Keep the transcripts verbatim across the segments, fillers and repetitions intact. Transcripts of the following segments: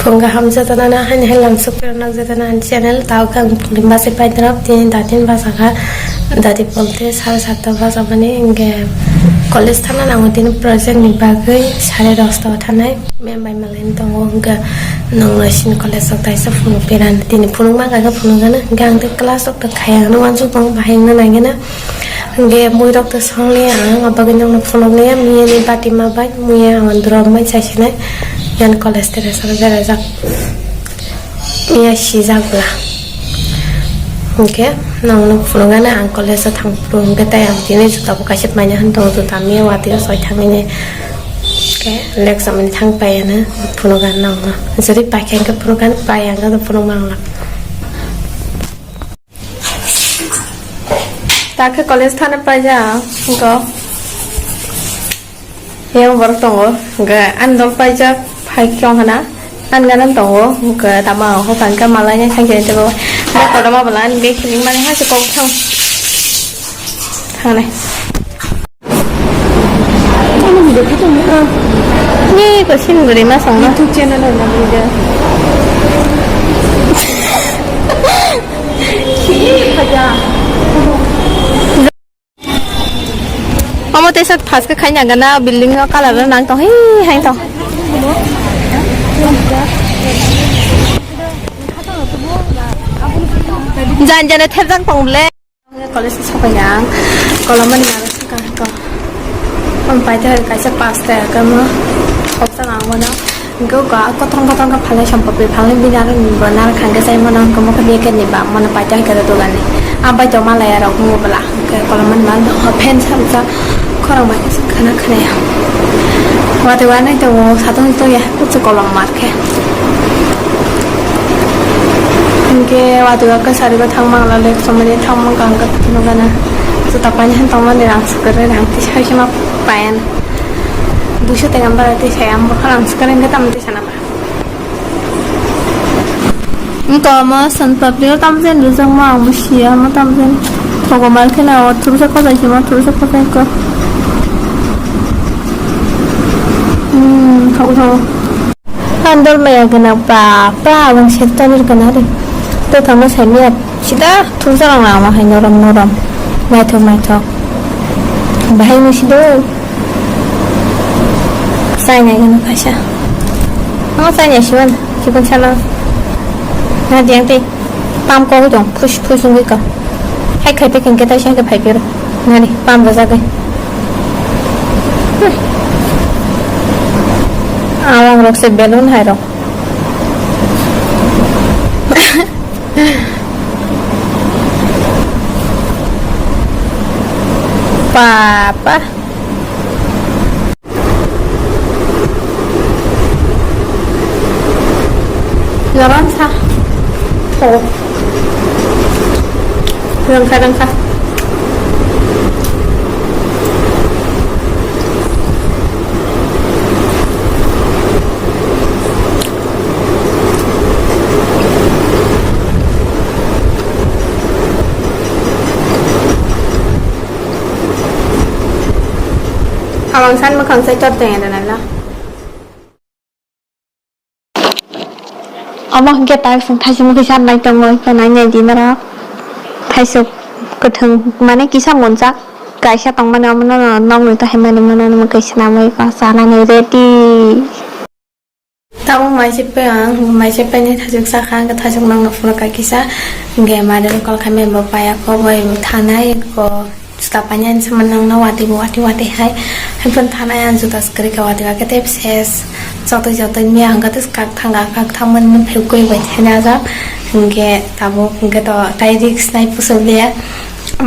Wngkha ham jotono no haini hai langsuk phirok nang jotono ani channel, tao khe ang phulim bachai paidrop, tini datin bachakha, dati polte sare satta bachakmani, hwnkhe college thana nango tini project ni bagwi sare dosta o thanai, mem bai malai tongo, hwnkhe nongno sini college o kaisa phunuk piran, tini phunuk mangkha khe phunuk gana, hwnkhe ang tei class o tong khaya, ano uansuk tongo bahai wngna nai gana. Hwnkhe muirok to songni ang, abagwi nokno phunukliya, miyani bati ma bai, muya ang drop mai chaisinai, yan college dress o berajak, miya sijak bwla. Hwnkhe nokno phunukgana ang college o thang phuru, hwnkhe tei ang tini juta bo kaisa paina han tongo, juta miya watwi o soi thangmani, hwnkhe lecture mani thang paiya no phunukgana nokno, jodi paikha hwnkhe phunukgana, paiya hwnkhe phunuk mangla. Takhe college thana paijak, go. Yang borok tongo, ga, ani dol paijak, phai khe ong hana. Ani gana tongo, ga, tama ho kangka malai nai thang khe tebo. Ga, kotorma bwla ani bag hiling mani ha se kok thang. Thangnai. Ni ko sin guri ma song no. YouTube channel na video. Omo tesa first ka khaina gana building no color nang tong hi hai tong. Jan jana thep jang tong le. College ni sopai ang, kolomani mala saka ko. Ang paita kaisa pasta kamo, hoksa ang mano. Go ga kotong kotong ka phalai sampapri phalai bini aro ni bo nara khangke sai mano, kamo ka beke ni ba mano paita ka dogan ni. Abai to mala ya rok mo bala, ke kolomani mala no pen samsa, khorang bai khana khana ya. Wate wanai to satong to ya, kuchu kolom mar. Khe. Hingke watwi o khe sari bo thang mangla le, somani thang mangka hingke phunukgana. Juta paini han tongmani rang swkre rang tisa hai se ma paian. Duiso tenga bara tisa ya, ang bokha rang swkre hingke tamo tisa nama. Wngkha omo son papri o tamo jen rijak ma, ang bo sia ma tamo jen. Thogo mar khe na o thursa khojai se ma, thursa khojai kho. Hmm, thogo thogo. Andol maya gana pa pa abang sektor gana re. To tamo sami sida thursa rang rang hai norom norom. Maithok maithok. Bahai no sido. Sai nai gana kaisa. Ang sai nai siman. Sikon sana. Na diang te. Pam ko dong, phush phush wngwi ka. Hai khai pekeng khe taisa hai khe phai phiro. Nani, pam rwjagwi. Hmm. Awang rok se balloon hai rok. Papa. Noron sa. Oh. Rengka, rengka. Abang san mwkhang sai chot tong ya dana la. Omo hwnkhe tak chwng thaisukmung kisa nai tongo, iko nai nai di norok. Thaisuk kwthwng mane kisa monjak kaisa tongmani, omono nokni to haimani mano, omo kaisa namwi iko chanani ready. Tabuk mai se pe ang, mai se pe ni thajak sakha, ang thajak nang na phuru kai kisa, hingke mari rok kol khai mai bo paya ko, bai bo thanai ko, juta painani saman nang na wati bo wati wati hai, hai phano thanai ang juta swkari ka wati wati tei ses, jotoi jotoi miya hingke tei kak thang kak thang mani phek koi bai thani ajak, hingke tabuk hingke to tai risk nai puso liya,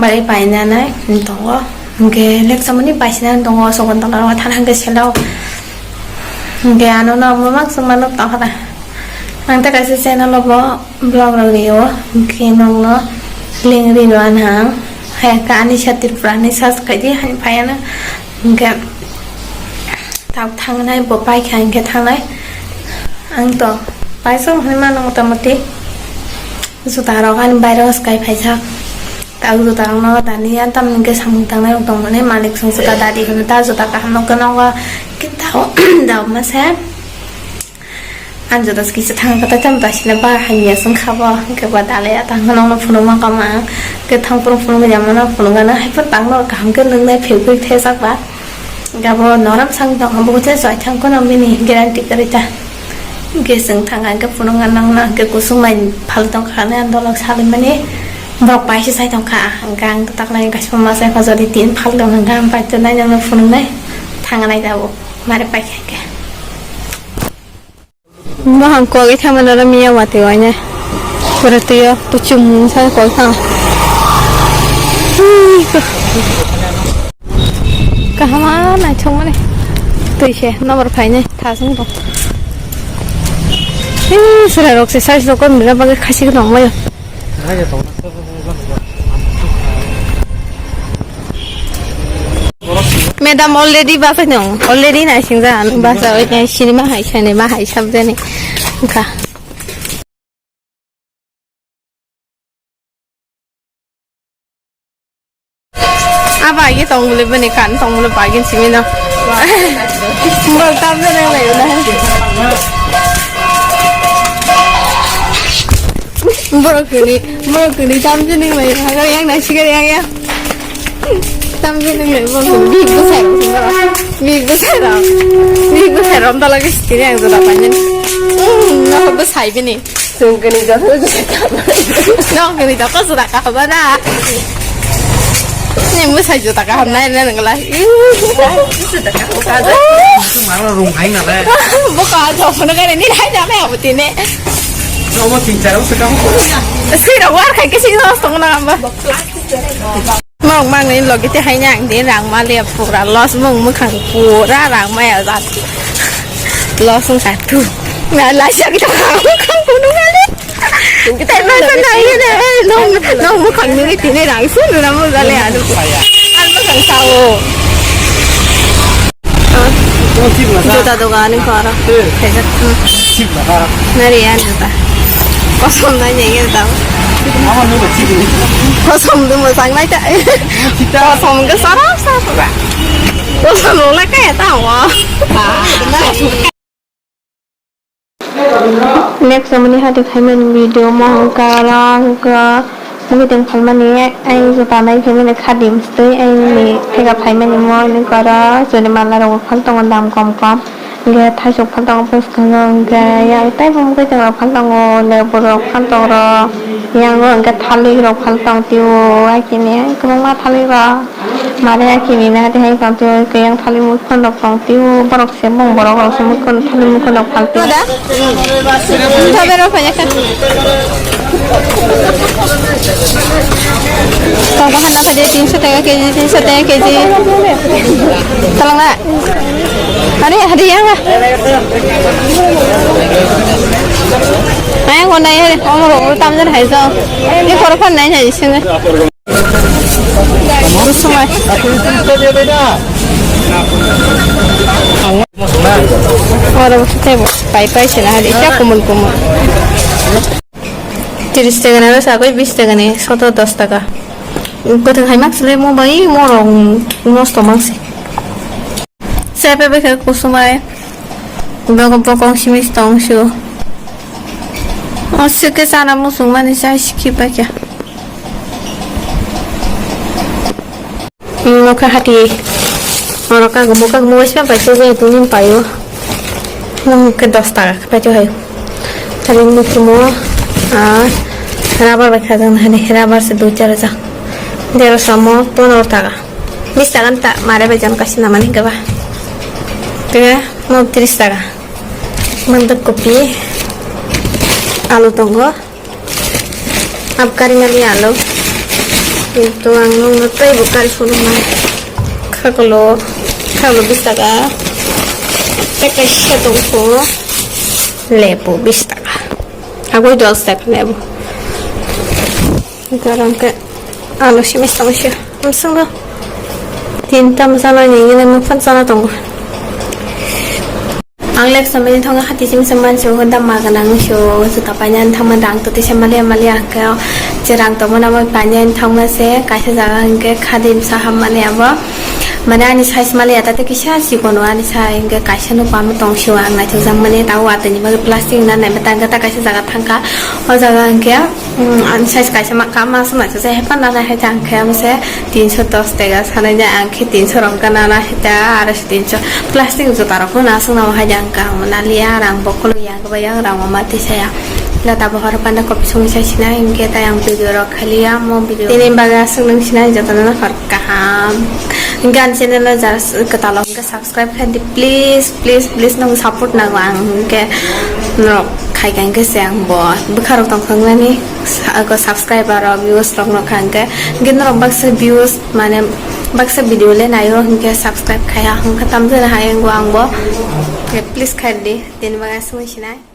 bai painanai tongo, hingke leksa mani paisina tongo, sogon tola ro thana hingke selo. Hingke ano no omo mak songma nuk tong kha ta. Ang ta kaisa channel o bo vlog rok rio, hingke nokno link ri rw anha. Hai ka ani sa Tripura ni search khai di, hani phai ano. Hingke tak thangnai bo pai kha hingke thangnai. Ang to paisa hwnwi mano mota moti. Juta rok ani bairo swkai phaijak. Ta juta rok no dani ya tamni hwnkhe samung tangnai rok tongmani malik song juta dadi hwnwi ta juta kaham no kwno o kita o dao masa. Ang joto kisa thang kata tam ta sina ba hanya sung khabo, ke ba dale ya tang no phunuk ma kama, ke thang purung phunuk ya mana phunuk ana hai pur tang no kaham ke nung nai phil phil the sak ba. Gabo noram sang tong, abo khe chai thang kono bini guarantee kwrwi ta. Hwnkhe chwng thang kha hwnkhe phunukna nangna hwnkhe kusum bai phal tong kha, nai ang dolok salimani borok paisa sai tong kha. Hwnkhe ang taklai kaisa masa kha, jodi tin phal tong hwnkhe ang paito nai nangno phunuknai thang nai tabuk mare pai kha hwnkhe. Mohang kogwi thangmani oro miya watwi wainai. Pura twiyo kuchung sa kogwi thang. Ui, ko-, kahama naithokmani. Twi se nobor phainai thasung bo. Ui, sura rok se size rok kom nira bagwi khasi tongmai. Madam already basa nung, already naising ja, nung basa oi nai sinima hai sani ma hai sabjani. Ka. Aba agi tong bole bani kan tong bole bagin simi no. Bol tam jani lai na. Borok kini, borok kini tam jani lai. Hagar yang nasi kar yang ya. Tam jani lai borok kini. Big besar, big besar, big besar. Om tala kis kini yang tu dapat jani. Hmm, no besai bini. Sungkani joto joto. Nongkani joto joto kaham na. Ni mwsai joto kaham na, na nang lai. Mara rung hai na le. Bo ka joto na kare ni hai na me abutine. Omo tin char bosor kaham. Sira war khai ke sing na stong na amba. Mok mang ni logi te hai nang de rang ma le pura loss mung mukhang pura rang ma ya jat. Loss wng kha tu. Na la sak ta kha mukhang kunu ma le. Te ma sa na ye de nong nong mukhang ni ti ne rang su nu na mo ga le anu. An mukhang sa o. Juta dogan ni koro. Kaisa. Nari ya juta. Kosom na nyeng ya tau. Kosom du mo sang nai ta. Kosom ke sara sara. Kosom lo la kaya tau. Next mani hati khaimani video mo hwnkha oro hwnkha mukitwng phalmani ai juta nai phaimani khadim stwi aini phega phaimani mo hwnkha oro chwri mala rok phal tongo dam kom kom hwnkhe thaisok phal tongo bwskango hwnkhe yang teibo mukitwng rok phal tongo lebu rok phal tongo oro yango hwnkhe thalik rok phal tong tio ai kini kwbangma thalik rok. Mare aki ni na de hai pang tio kayang thali mukon rok pang tio borok se mung borok rok se mukon thali mukon rok pang tio. Ada? Thabe rok phanya kha. Tong bahana kha de tinso taka keji, tinso taka keji. Talang na. Are, are yang. Ayang ko nai, omor omor tamjan hai jo. Ni koro phan nai nai sini. Kusumai. Oro tebo pai pai sina hari kya kumul kumul. Tiris taka na sagoi bis taka ni soto dos taka. Kothok hai mak sile mo bai mo rong nosto mang se. Sepe beke kusumai. Bokong bokong simis tong su. O sike sana musung mani sai sikhi pai kya. Nokha hati. Oro kagumo kagumo waisa pai se je tuni payo. Nokha dos taka pai to hayo. Tari mukumo. Ah. Rabar bai khajang hani rabar se dui char ja. Dero samo pono taka. Bis taka ta mare bai jan kasi namani gaba. Tega mo tris taka. Mandap kopi. Alu tongo. Ab kari nali alu. Kintu ang nung no tei bo kari sunu ma. Khakolo, khakolo bis taka. Teka sisa tongkho. Lebu bis taka. Agoi dos taka lebu. Gorong ke alu simis tongsi. Amsung do. Tinta masala ni ngene mukhan sana tongo. Ang lek samani thonga hati sim sim mansi o da ma ganang si o juta paina thangma dang to tisa malia malia hwnkhe je rang tongma namo paina thangma se kaisa jaga hwnkhe khadi bwsa hammani abo Mane ani size maliya tate kisa chikon o ani size, hingke kaisa no pamo tong sio ang naithok jak mani, tabo watwi ni bagwi plastic na nai mata hingke ta kaisa jaga thangka, o jaga hingke, um, ani size kaisa ma kama aswk naithok jak hepan nana hai ta hingke amo se tinso dos tega sanai ja ang khe tinso rok hingke nana hai ta aro se tinso plastic juta rok no aswk namo hai ja hingka ang naliya rang bo khuluk ya. Bayang rang ma twi saya. Lata bohor panda kopi song sai sinai hingke tai ang video rok khaliya mo video. Tini bagwi aswk nung sinai jotono no hor kaham. Hingke ang channel no jar kwtal o hingke subscribe khaidi please, please, please nung support nango ang hingke norok khai ka hingke se ang bo bwkha rok tong thang nani sa-, ko subscriber rok views rok no kha hingke hingke norok baksa views mane baksa video le naio hingke subscribe khaya hingke tamjani hai ang bo ang bo please khaidi tini bagwi aswk nung sinai.